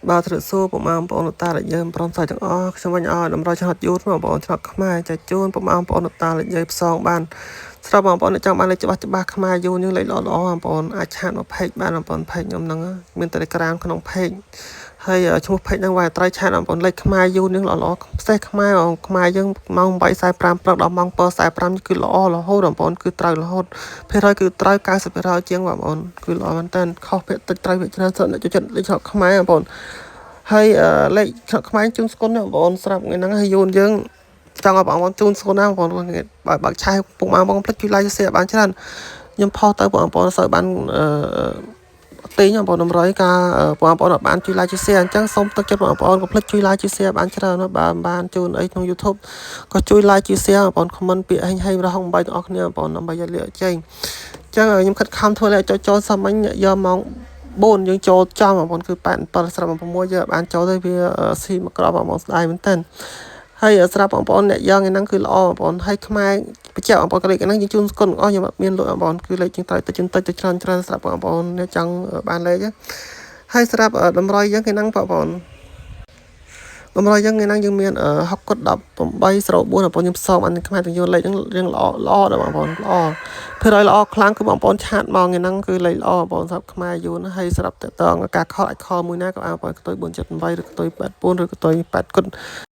បាទត្រឹសួរពុកម៉ែបងប្អូនលោកតាលោកយាយព្រមសាយទាំងអស់ខ្ញុំវិញឲ្យតម្រុយឆ្នោតយូរបងប្អូនឆ្នោតខ្មែរចែកជូនពុកម៉ែបងប្អូនលោកតាលោកយាយផ្សងបានស្រាប់បងប្អូនចង់បានលេខច្បាស់ច្បាស់ខ្មែរយូរនឹងលេខល្អល្អបងប្អូនអាច chat មក page បានបងប្អូន page ខ្ញុំហ្នឹងមាន Telegram ក្នុង page ហើយឈ្មោះ page ហ្នឹងវាត្រូវ chat បងប្អូនលេខខ្មែរយូរនឹងល្អល្អពិសេសខ្មែរបងខ្មែរយើងម៉ោង8:45ព្រឹកដល់ម៉ោង7:45គឺល្អរហូតបងប្អូនគឺត្រូវរហូតភាគរយគឺត្រូវ90%ជាងបងប្អូនគឺល្អមែនតើខុសភាគតិចត្រូវភាគច្រើនសិនអ្នកចូលចិត្តលេខឆ្នោតខ្មែរបងប្អូនហើយលេខឆ្នោតខ្មែរជូនស្គុនបងប្អូនស្រាប់ថ្ងៃហ្នឹងហើយយូនយើងចង់ឲ្យបងប្អូនជូនស្គុនណាបងប្អូនបើបើកឆាយពុកម៉ែបងប្អូនភ្លេចជួយ like share បានច្រើនខ្ញុំផុសទៅបងប្អូនសូវបានអឺទិញបងប្អូនតម្រុយការបងប្អូនអត់បានជួយ like ជួយ share អញ្ចឹងសូមទឹកចិត្តបងប្អូនកុំភ្លេចជួយ like ជួយ share បានច្រើនបើមិនបានជូនអីក្នុង YouTube ក៏ជួយ like ជួយ share បងប្អូន comment ពាក្យហេងហេងរហ8ទាំងអស់គ្នាបងប្អូនដើម្បីឲ្យលាកចេញអញ្ចឹងខ្ញុំខិតខំធ្វើលេខចូលចូលសាមញ្ញយកម៉ោង4យើងចូលចំបងប្អូនគឺ87ស្រាប់6យើងបានចូលទៅវាស៊ីមកក្របបងប្អូនស្ដាយមែនតើហើយស្រាប់បងប្អូនអ្នកយ៉ាងហ្នឹងគឺល្អបងប្អូនហើយខ្មែរបញ្ជាក់បងប្អូនលេខហ្នឹងយើងជូនស្គុនទាំងអស់ខ្ញុំអត់មានលក់បងប្អូនគឺលេខជាងត្រូវទៅជិនតិចទៅច្រើនច្រើនស្រាប់បងប្អូនអ្នកចង់បានលេខហើយស្រាប់តម្រុយយើងគេហ្នឹងបងប្អូនតម្រុយយើងថ្ងៃហ្នឹងយើងមាន6គុត18 04បងប្អូនខ្ញុំផ្សងបានខ្មែរទាំងយល់លេខហ្នឹងរៀងល្អល្អដល់បងប្អូនល្អភាគរយល្អខ្លាំងគឺបងប្អូន chat មកថ្ងៃហ្នឹងគឺលេខល្អបងប្អូនសម្រាប់ខ្មែរយួនហើយសម្រាប់តកតងការ call អាច call មួយណាក៏អាចបងប្អូនខ្ទុយ478ឬខ្ទុយ84ឬខ្ទុយ8គុត។